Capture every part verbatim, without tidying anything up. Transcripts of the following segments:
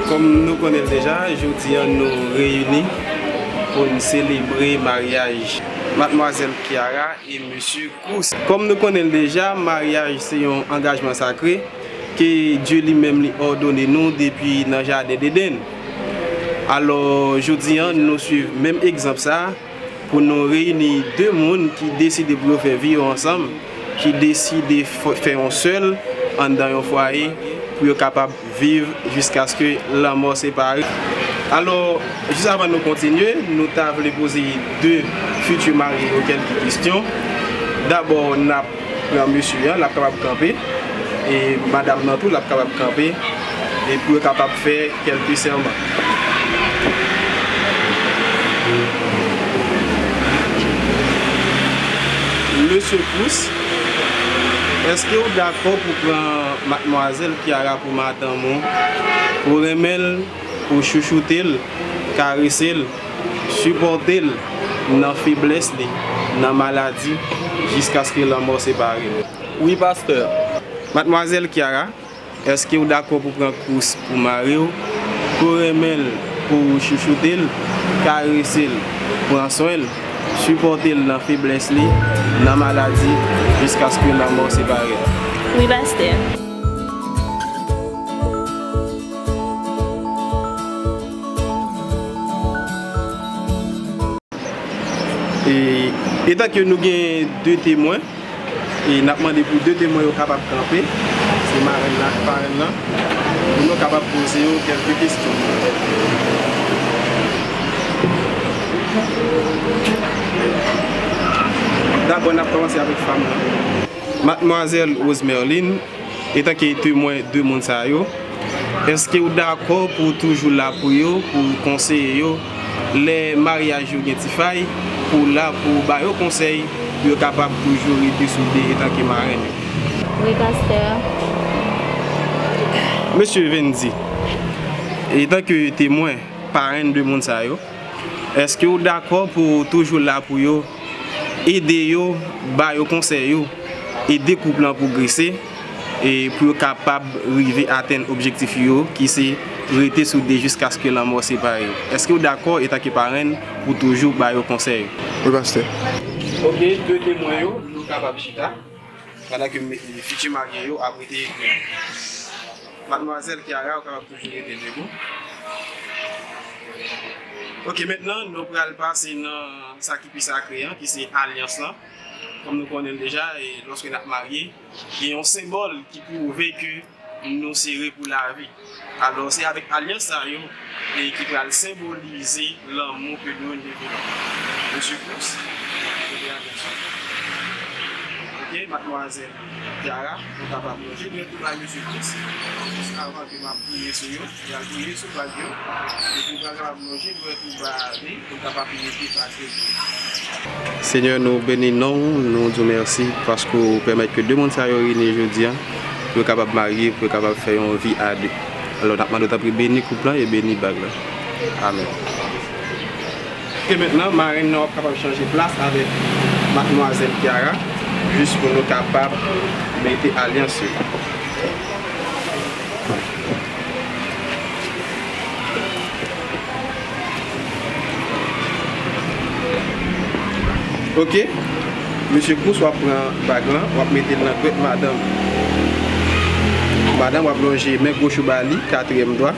Kòm nou konnen l deja, jodi a nou reyini pou n selebre maryaj Madmwazèl Kiara e Mesye Cruz. Kòm nou konnen l deja, maryaj se yon angajman sakre ke Dye li menm li òdone nou depi nan jaden Dedenn. Alò, jodi a, nou swiv menm egzanp sa a pou nou reyini de moun ki deside pou yo fè vi yo ansanm, ki deside f-, fè yon sèl anndan yon fwaye pou yo kapab viv jiskaske lanmò separe. Alò, jis avan nou kontinye, nou ta vle poze de fiti marye yo kèlke kesyon. Dabò, n ap pran mesye a, l ap kapab kanpe, e madanm nan tou, l ap kapab kanpe, e pou yo kapab fè kèlke sèman. Mesye Cruz, èske w dakò pou pran Madmwazèl Kiara pou madanm ou, pou renmen l, pou chouchoute l, karese l, sipòte l nan feblès li, nan maladi, jiskaske lanmò separe nou? Wi, pastè. Madmwazèl Kiara, èske w dakò pou pran Cruz pou mari w, pou renmen l, pou chouchoute l, karese l, pran swen l, sipòte l nan feblès li, nan maladi, jiskaske lanmò separe nou? Wi, pastè. E, etanke nou gen de temwen, e n ap mande pou de temwen yo kapab kanpe, se marenn nan ak parenn nan, pou nou kapab poze yo kèlke kesyon. Dabò, n ap kòmanse avèk fanm nan. Madmwazèl Rosemerline, etanke temwen de moun sa yo, èske w dakò pou w toujou la pou yo, pou w konseye yo, lè maryaj yo gen ti fay, pou w la pou w ba yo konsèy, pou yo kapab toujou rete soude etanke marenn yo? Wi, pastè. Mesye Vendy, etanke temwen, parenn de moun sa yo, èske w dakò pou w toujou la pou yo, ede yo, ba yo konsèy yo, ede koup lan pwogrese, e pou yo kapab rive atenn objektif yo, ki se rete soude jiskaske lanmò separe yo? Èske w dakò, etanke parenn, pou toujou ba yo konsèy? Wi, pastè. Oke, de temwen yo, nou kapab chita. Pandan ke m-, fiti marye yo ap rete ekri. Madmwazèl Kiara, ou kapab toujou rete debou. Oke, mentnan, nou pral pase nan sa ki pi sakre an, ki se alyans lan. Kòm nou konnen l deja, e lòske n ap marye, gen yon senbòl ki pwouve ke nou sere pou lavi. Alò, se avèk alyans sa yo, e ki pral senbolize lanmou ke nou devlope. Mesye Cruz, kote alyans lan? Oke, madmwazèl Kiara, nou kapab lonje dwèt ou bay mesye Cruz, jis avan ke m ap priye sou yo, pral priye sou bag yo, epi ou pral kapab lonje dwèt ou ba li, pou l kapab mete bag yo pou ou. Senyè, nou beni non w, nou di w mèsi paske w pèmèt ke de moun sa yo reyini jodi a, pou yo kapab marye, pou yo kapab fè yon vi a de. Alò, n ap mande w tanpri beni koup lan e beni bag lan. Amèn. E mentnan, marenn nan w ap kapab chanje plas avèk madmwazèl Kiara, jis pou nou kapab mete alyans yo. Oke. Mesye Cruz, w ap pran bag lan, w ap mete l nan dwèt madanm. Madanm, w ap lonje men goch ou ba li, katriyèm dwa.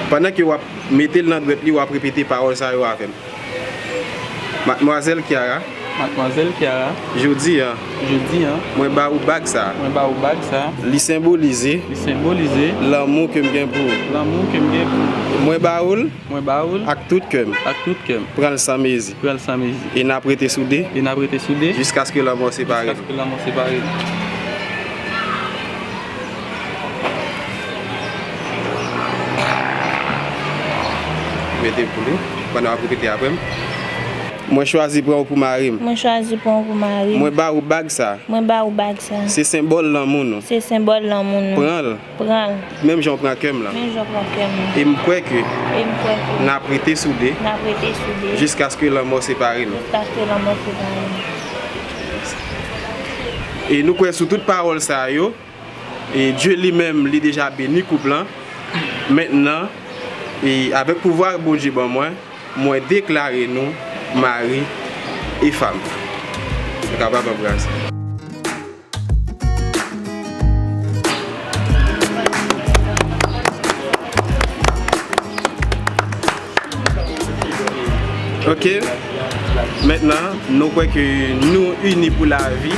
Pandan ke w ap mete l nan dwèt li, w ap repete pawòl sa yo avè m. Madmwazèl Kiara. Madmwazèl Kiara. Jodi a. Jodi a. Mwen ba ou bag sa. Mwen ba ou bag sa. Li senbolize. Li senbolize. Lanmou ke m gen pou ou. Lanmou ke m gen pou ou. Mwen ba ou l. Mwen ba ou l. Ak tout kè m. Ak tout kè m. Pran l san mezi. Pran l san mezi. E n ap rete soude. E n ap rete soude. Jiskaske lanmò separe nou. Jiskaske lanmò separe nou. Mete pou li, pandan w ap repete apre m. Mwen chwazi pran w pou mari m. Mwen chwazi pran w pou mari m. Mwen ba ou bag sa. Mwen ba ou bag sa. Se senbòl lanmou nou. Se senbòl lanmou nou. Pran l. Pran l. Menm jan w pran kè m lan. Menm jan w pran kè m lan. E m kwè ke. E m kwè ke. N ap rete soude. N ap rete soude. Jiskaske lanmò separe nou. Jiskaske lanmò separe nou. E nou kwè sou tout pawòl sa yo, e Dye li menm, li deja beni koup lan, Mentnan, e avèk pouvwa Bondye ban mwen, mwen deklare nou mari e fanm. Nou kapab anbrase. Ok, mentnan, nou kwè ke nou ini pou lavi,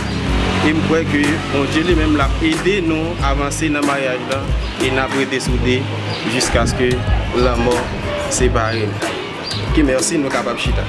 e m kwè ke Bondye li menm l ap ede nou avanse nan maryaj lan, e n ap rete soude jiskaske lanmò separe nou. Ok, mèsi, nou kapab chita.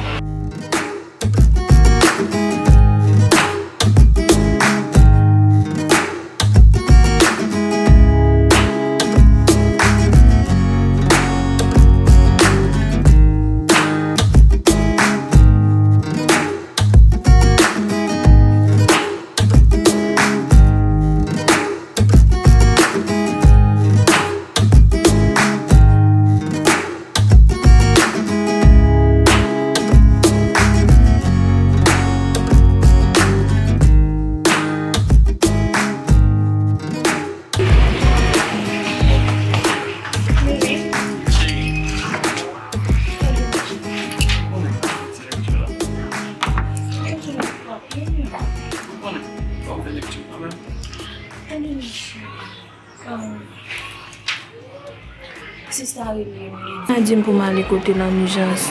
Sista rele m, li di m pou m ale kote l an ijans.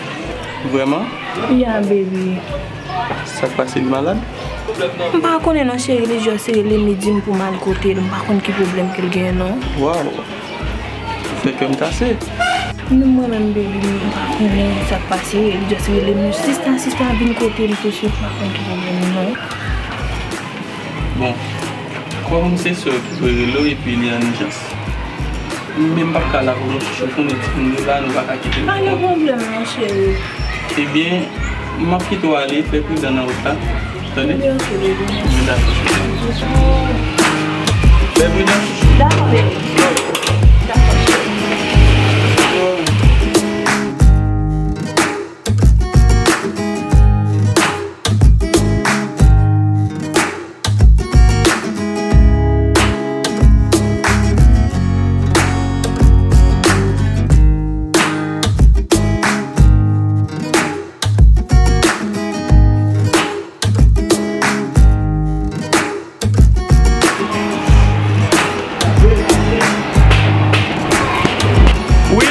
Vrèman? Ya, baby. Sa k pase, li malad? M pa konnen non, cheri, li just rele m, li di m pou m al kote l. M pa konn ki pwoblèm ke l genyen non. Waw. Fè kè m kase. Non, mwen menm, baby, m pa konnen sa k pase. Li just rele m, sista, sista, vin kote m tousuit. M pa konn ki pwoblèm li non. Bon, kòm se sè w ki pou rele w epi li an ijans. Men m p ap ka la pou nou chouchoufounen timoun yo la, nou pa ka kite l. Pa gen pwoblèm, mon cheri. Ebyen, m ap kite w ale, fè pridan nan wout la. Tande? Ebyen, ok, baby. Mwen dakò, cheri. Fè pridan. Dakò, baby. Dakò, cheri. Wi.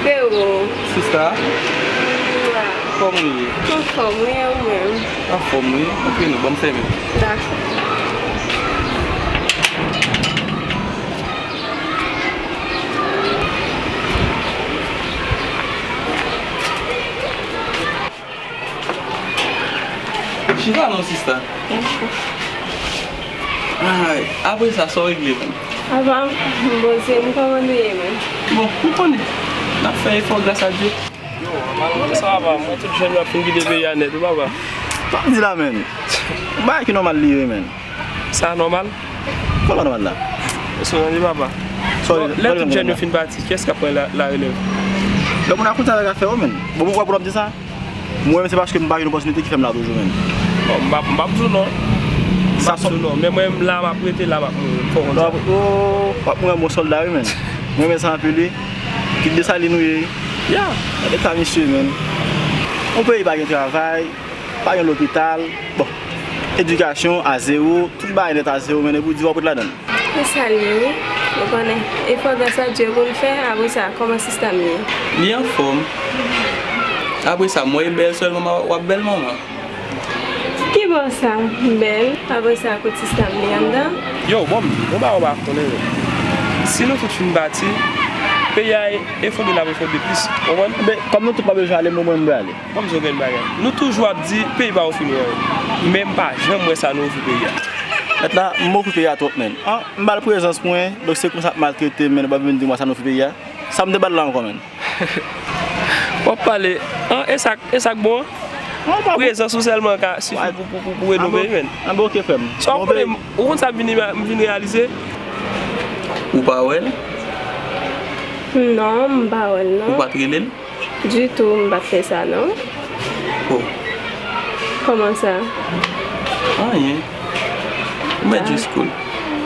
Frero. Sista. Wa. Kòman w ye? Anfòm, wi, e ou menm? Anfòm, wi. Antre nou, ban m fèmen. Dakò. Chita non, sista. Ay, apre sa, sa w regle menm? Papa, m poze, m kòman nou ye menm? Bon, ou konnen, n ap fè efò gras a Dye. Yo, malgre sa, papa, mwen tout jèn yo ap fin kite peyi a nèt, wi, papa. Sa w di la, menn? Yon bagay ki nòmal li ye, menn. Sa nòmal? Kòman nòmal la? Sa w di, papa. Bon, lè tout jèn yo fin pati, kiyès k ap pran la, la relèv? Lè moun a konn sa, sa ka fè yo, menn. Bon, poukwa pou w ap di sa? Mwen menm se paske m pa jwenn opòtinite ki fè m la toujou menm. Bon, m p ap, m p ap di w non. M p ap di w non. Men mwen menm la m ap rete la m ap mouri. Fò w konn sa. W ap mouri an bon sòlda wi menn. Mwen renmen sa anpil wi. Kit Desalin ou ye. Ya. Gade ka misye menn. Yon peyi pa gen travay, pa gen lopital. Bon, edikasyon a zewo, tout bagay nèt a zewo menn epi w di w ap ret ladan l. E sa l ye wi. Ou konnen, efò gras a Dye pou l fè, apre sa, kòman sista m ye? Li anfòm. Apre sa, m wè bèl sèlman, w ap bèl manman. Ki bò sa, bèl? Apre sa, kot sista m li anndan? Yo, bon, bon bagay ou pa konnen yo. Si nou tout fin pati, peyi a efondre, l ap efondre plis. Ou konprann? Men, kòm nou tout pa bezwen ale, mwen, mwen, m vle ale. Kòm se yon grenn bagay. Nou toujou ap di, peyi pa ofri nou anyen. Men m pa janm wè sa nou ofri peyi a. Mèt la, m ofri peyi a twòp, menn. An, m ba l prezans mwen, donk se konsa ap maltrete m, menn, w ap vin di m sa nou ofri peyi a. Sa m te ba l la ankò, menn. W ap pale. An, e sa, e sa k bon an? Prezans ou sèlman ka sifi pou, pou, pou, pou ede w peyi, menn. An, bon, ok, frè m. Sa w konnen, ou konn sa m vin, m vin reyalize? Ou pa wè l? Non, m pa wè l non. Ou pa t rele l? Ditou, m pa t fè sa non. Oh. Kòman sa? Anyen. Mwen just cool.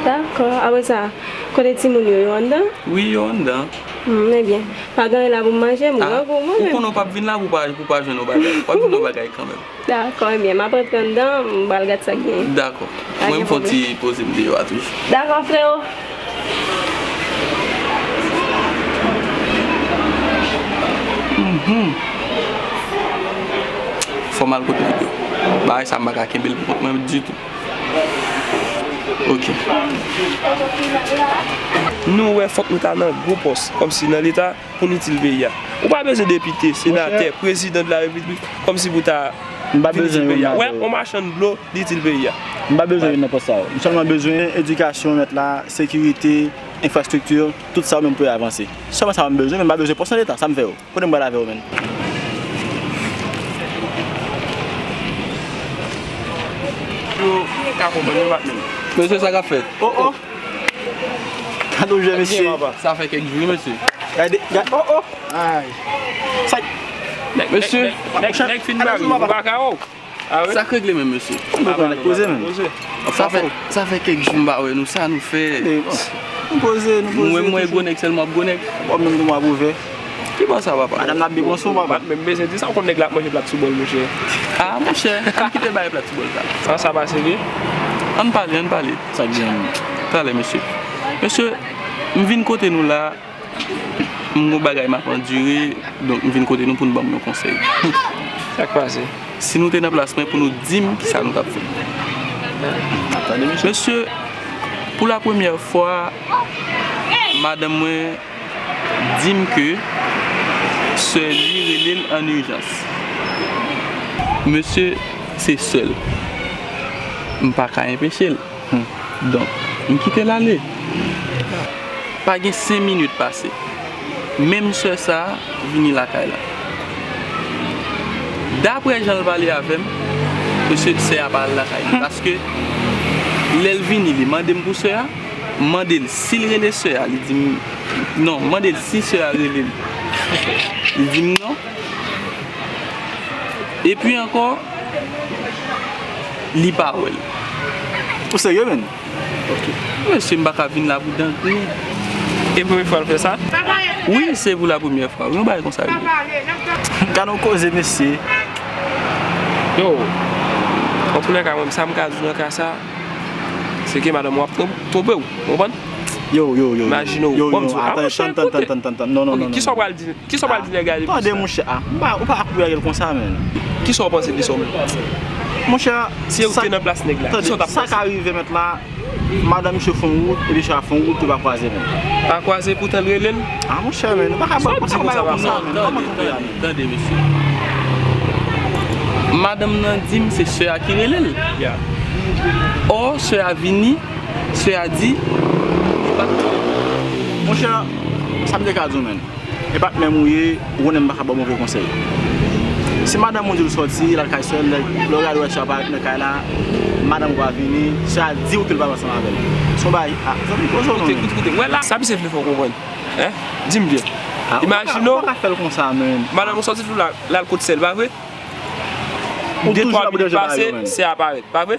Dakò. Apre sa, kote timoun yo, yo anndan? Wi, yo anndan. Hmm, ebyen, pa gen anyen la pou m manje, m grangou mwen menm. Ou konnen w p ap vin la pou w pa, pou w pa jwenn yon bagay. W ap jwenn yon bagay kanmenm. Dakò, ebyen, m ap rantre anndan, m pral gad sa k genyen. Dakò. Mwen, m fè yon ti poze m deyò a toujou. Dakò, freo. Mhm. Fò m al kote nèg yo. Bagay sa, m pa ka kenbe l pou kont mwen ditou. Ok. Nou wè, fòk nou ta nan gwo pòs, kòmsi nan Leta, pou n itil peyi a. Ou pa bezwen depite, senatè, prezidan de la repiblik, kòmsi pou ta vin itil peyi a. Wè, yon machann dlo, li itil peyi a. M pa bezwen youn nan pòs sa yo. M sèlman bezwen edikasyon, mèt la, sekirite, enfrastrikti, tout sa yo menm pou yo avanse. Sèlman sa yo m bezwen, men m pa bezwen pòs nan Leta, sa m fè yo. Kote m pral avè w menm? Yo ka konprann, yo pa t menm. Mesye, sa k ap fèt? Oh, oh. Gade w jwe, mesye. Sa fè kèk jou, wi, mesye. Gade, gade, oh, oh. Ay. Sa. Mesye. Nèg, nèg, nèg fin mari, ou pa ka wè w. Ah wi? Sa k regle menm, mesye? M pa konn nèg poze menm. Sa fè, sa fè kèk jou m pa wè nou, sa nou fè? Tande, bon. Nou poze, nou poze. Mwen, mwen gwo nèg sèlman, ap gwo nèg. Bon, menm nou ap ouvè. Ki bò sa, papa? Madanm nan ap byen pran swen w, papa. M pa t menm bezwen di sa, ou konn nèg la ap manje plat sou bòl, monchè. Ah, monchè, ann kite bay plat sou bòl sa. Sa, sa pase vre? Ann pale, ann pale. Sa k gen? Talè, mesye. Mesye, m vin kote nou la, m gon bagay m ap andire, donk m vin kote nou pou n ban m yon konsèy. Sa k pase? Si nou te nan plas mwen, pou nou di m kisa nou t ap fè. Mesye, pou la premyè fwa, madanm mwen di m ke sè li rele l an ijans. Mesye, se sè l. M pa ka enpeche l. Hmm. Donk, m kite l ale. Pa gen senk minit pase. Menm sè sa a vini lakay la. Daprè jan l pale avè m, mesye, sè a pa al lakay li. Paske lè l vini, li mande m pou sè a. M mande l si l rele sè a. Li di m non. M mande l si sè a rele l. Li di m non. Epi ankò, li pa wè l. Ou serye, menn? Ok. Mesye, m pa ka vin la pou dan griyen. E premye fwa l fè sa? Wi, se pou la premyè fwa. Yon bagay konsa rive. Gade yon koze, mesye. Yo, antoulèka, mwen, sa m ka di w nan ka sa, se ke madanm ou ap twonp-, twonpe w, ou konprann? Yo, yo, yo, yo. Imajine w, yo, yo, bon, a, monchè, tann, tann, koute. Tann, tann, tann, tann. Non, non, non, non, non. Kisa w pral di, kisa w pral di nèg la? Tande, monchè, a, m pa, ou pa ap reyaji l konsa, menn. Kisa w panse de sa w menm? Monchè, si w te nan plas nèg la, kisa w t ap panse? Sa ka rive, mèt la, madanm misye fè yon wout, epi misye fè yon wout, yo pa kwaze, menn. Pa kwaze, poutan l rele l? A, monchè, menn, ou pa ka ban m konsa, bagay konsa, menn. Kòman tande, tande, tande, mesye. Madanm nan di m se sè a ki rele l. Ya. Ò, sè a vini, sè a di, li pa t konnen. Monchè, sa m te ka di w, menn. E pa t menm ou ye, ou konnen m pa ka ba w move konsèy. Si madanm ou di l sòti, l al kay sè l, lè, lè w gade w wè sè a parèt nan kay la, madanm ou pa vini, sè a di w ke l pa ansanm avè l. Se yon bagay, a, zanmi, poze w non, menn. Koute, koute, koute. Wè la, sa misye vle fè w konprann. Hein? Di m byen. A, ou pa ka, imajine w, ou pa ka fè l konsa, menn. Madanm ou sòti tou la, l al kot sè l, pa vre? De twa minit pase, sè a parèt, pa vre?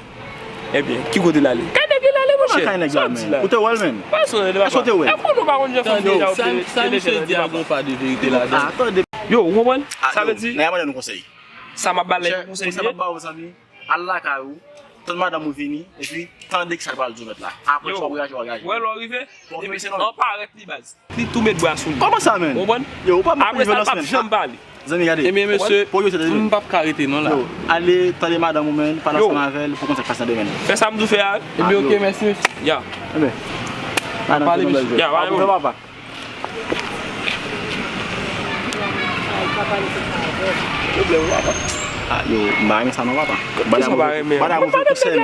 Ebyen, ki kote l ale? Kay nèg li l ale, monchè. Kay nèg la, menn. Ou te wè l, menn? Pèsonn, li pa. Èske w te wè l? Èske nou pa konn jan fanm deja yo te, te deja nan depatman? Sa misye di a gon pa de verite ladan l. A, tande. Yo, ou konprann? Sa vle di, nèg la mande nou konsèy. Sa m ap ba l la, konsèy m ap ba w, zanmi, al lakay ou, tann madanm ou vini, epi tande kisa l pral di w mèt la. Apre sa, w reyaji, w reyaji. Wè lè w rive, epi an parèt li baz. Li tou met bra sou li. Kòman sa, menn? Ou konprann? Yo, ou pa, apre sa, l p ap janm pale. Zanmi, gade. Ebyen, mesye, m p ap ka rete non la. Yo, ale tande madanm ou, menn, pale ansanm avè l pou konn sa k pase nan demen. Fè sa m di w fè a. Ebyen, ok, mèsi, mesye. Ya. Ebyen, n ap pale, mesye. Ya, pale, mesye. Papa. Pwoblèm, papa. A, yo, m pa renmen sa non, papa. Kisa w pa renmen? Madanm ou vin konsèy,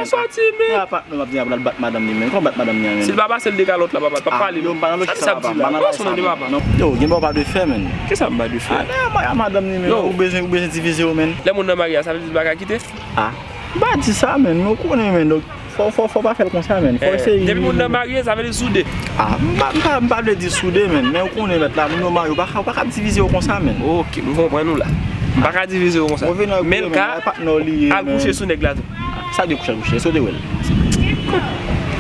menn. Papa, non, m ap di, ap al bat madanm li, menn. Kòman bat madanm li a, menn? Si l pa pase l de kalòt la, papa, l p ap pale, non. Sa misye ap di la? Pèsonn de papa. Yo, gen bagay w pa dwe fè, menn. Kisa m pa dwe fè? A, a, madanm li, menn. Ou bezwen, ou bezwen divize yo, menn. Lè moun nan marye a, sa vle di l pa ka kite? A, m pa di sa, menn. Men ou konnen, menn. Donk, fò, fò, fò pa fè l konsa, menn. Fò eseye. Depi moun nan marye, sa vle di zoude. Ah, m pa, m pa, m pa vle di soude, menn, men ou konnen mèt la, moun yo marye, ou pa ka, ou pa ka divize yo konsa, menn. Ok, m konprann ou la. M pa ka divize yo konsa. Men l ka al kouche sou nèg la tou. Sa de kouche, kouche, se w te wè l.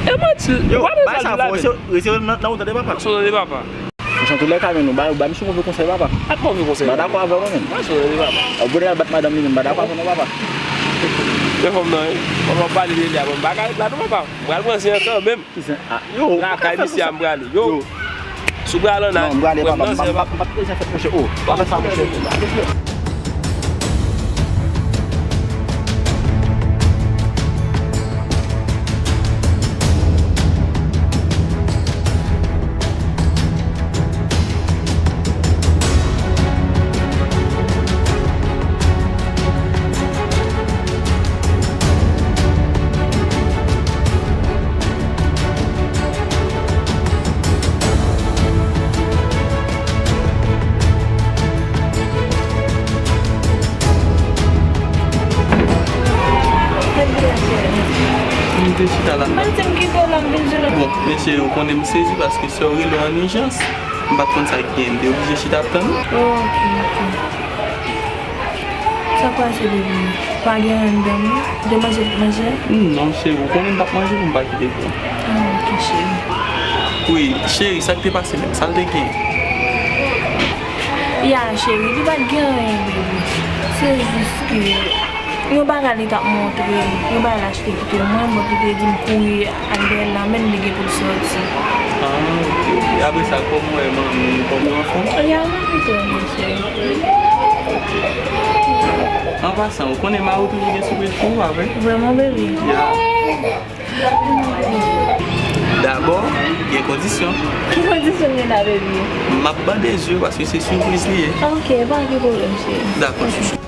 E manti, yo, w ap sa di la menm. Rete nan, nan wout de papa. Sou de papa. An tou lè ka, menn, ou ba, ou ba misye move konsèy, papa. Ak move konsèy. M pa dakò avè w non, menn. Ou vle al bat madanm li, menn, m pa dakò avè w non, papa. Yo fè m nan, wi. Kòman w pale de li a, mwen m pa ka ret la non, papa. M pral pran zen an kanmenm. Ki zen? Ah, yo, lakay misye a m prale. Yo. Si w pral an nan, non, m prale, papa, m pa, m pa, m pa bezwen fèt monchè. Oh, pa fè sa, monchè. M te chita la. Bon, mesye, ou konnen m sezi paske sè w rele w an ijans. M pa t konn sa ki gen, m te oblije chita ap tann ou. Oh, ok, ok. Sa k pase, baby? Pa gen anyen anndan, non? Ou te manje tout manje a? Non, cheri, ou konnen m p ap manje pou m pa kite pou ou. Ah, ok, cheri. Wi, cheri, sa k te pase menm? Sa l te gen? Ya, cheri, li pa t gen anyen, baby. Se jis ke yon bagay li t ap montre, yon bagay l achte kite mwen, bon, ki te di m kouri al dèyè l la, menm li gen pou l sòti. Ah, ok, ok. Apre sa, kòman w wè manmi, kòman w anfòm? Ya, manmi trè byen, cheri. An pasan, ou konnen mari w toujou gen sipriz pou ou, pa vre? Vrèman, baby? Ya. Dabò, gen kondisyon. Ki kondisyon gen la, baby? M ap bande zye paske se sipriz li ye. Ok, pa gen pwoblèm, cheri. Dakò, chouchou.